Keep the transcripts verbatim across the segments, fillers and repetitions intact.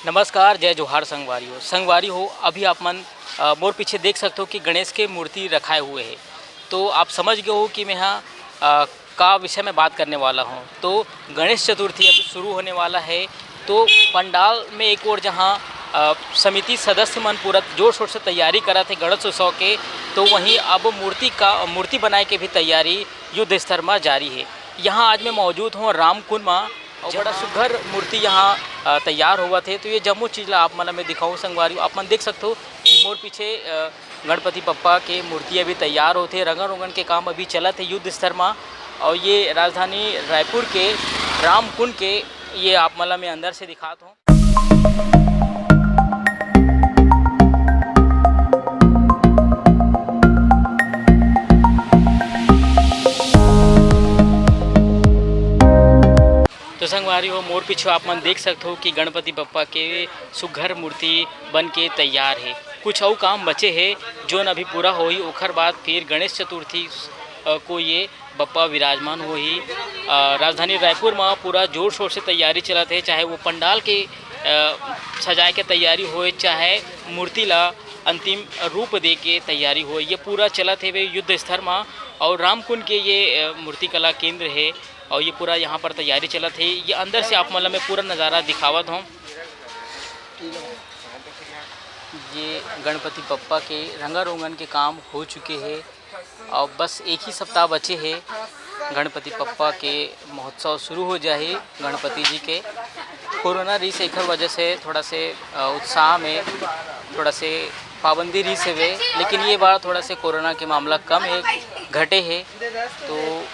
नमस्कार, जय जोहार संगवारी हो। संगवारी हो, अभी आप मन, अ, मोर पीछे देख सकते हो कि गणेश के मूर्ति रखाए हुए है। तो आप समझ गए हो कि मैं यहाँ, अ, का विषय में बात करने वाला हूँ। तो गणेश चतुर्थी अभी शुरू होने वाला है, तो पंडाल में एक ओर जहाँ, अ, समिति सदस्य मन पूरा जोर शोर से तैयारी करत हे गणेश उत्सव के, तो वहीं अब मूर्ति का, मूर्ति बनाए के भी तैयारी युद्ध स्तर में जारी है। यहाँ आज मैं मौजूद हूँ राम कुंड मा, अउ बड़ा सुघर मूर्ति यहाँ, अ, तैयार होवत हे। तो ये जम्मो चीज ला आप मन ला मैं दिखाऊँ संगवारी, आप मन देख सकते हो कि मोर पीछे, अ, गणपति बप्पा के मूर्ति अभी तैयार होथे, रंगा रोगन के काम अभी चलत हे युद्ध स्तर मा। अउ ये राजधानी रायपुर के राम कुंड के, ये आप मन ला मैं अंदर से दिखात हूँ। तो संगवारी हो, मोर पीछे आप मन देख सकते हो कि गणपति बप्पा के सुघर मूर्ति बन के तैयार है। कुछ अउ काम बचे है, जोन अभी पूरा होही, ओखर बाद फिर गणेश चतुर्थी, अ, को ये बप्पा विराजमान होही। अ, राजधानी रायपुर म पूरा जोर शोर से तैयारी चलत हे, चाहे वो पंडाल के, अ, सजाए के तैयारी होए, चाहे मूर्ति ला अंतिम रूप दे के तैयारी होए, ये पूरा चलत हे वे युद्ध स्तर म। और रामकुंड के ये, अ, मूर्ति कला केंद्र है और ये पूरा यहाँ पर तैयारी चलत हे। ये अंदर से आप मन ला मैं पूरा नज़ारा दिखावत हूँ। ये गणपति बप्पा के रंगा रोगन के काम हो चुके हे। अब बस एक ही सप्ताह बचे हे गणपति बप्पा के महोत्सव शुरू हो जाही। गणपति जी के कोरोना रिहिस, एखर वजह से थोड़ा से, अ, उत्साह में थोड़ा से पाबंदी रिहिस हवे, लेकिन ये बार थोड़ा से कोरोना के मामला कम हे, घटे हे, तो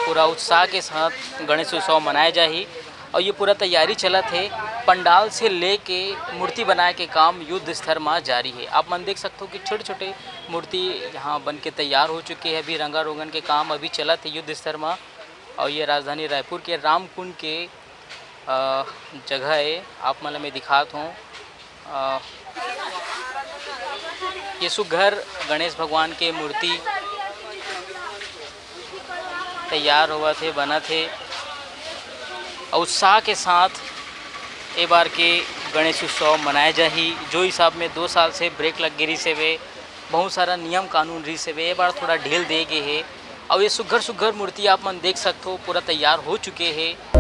पूरा उत्साह के साथ गणेश उत्सव मनाए जाही। और ये पूरा तैयारी चलत हे, पंडाल से लेके मूर्ति बनाए के काम युद्ध स्तर मा जारी हे। आप मन देख सकते हो कि छोटे-छोटे मूर्ति यहाँ बन के तैयार हो चुके हैं। अभी रंगा रोगन के काम अभी चलत हे युद्ध स्तर मा। और ये राजधानी रायपुर के रामकुंड के, अ, जगह हे, आप मन ला मैं दिखात हूँ। अ, ये सुघर गणेश भगवान के मूर्ति तैयार होवत हे, बनत हे। अउ उत्साह के साथ ए बार के गणेश उत्सव मनाए जाही। जो हिसाब में दो साल से ब्रेक लग गे रिहिस हवे, बहुत सारा नियम कानून रिहिस हवे, ए बार थोड़ा ढील दे गे हे। अउ ये सुघर सुघर मूर्ति आप मन देख सकथो, पूरा तैयार हो चुके हे।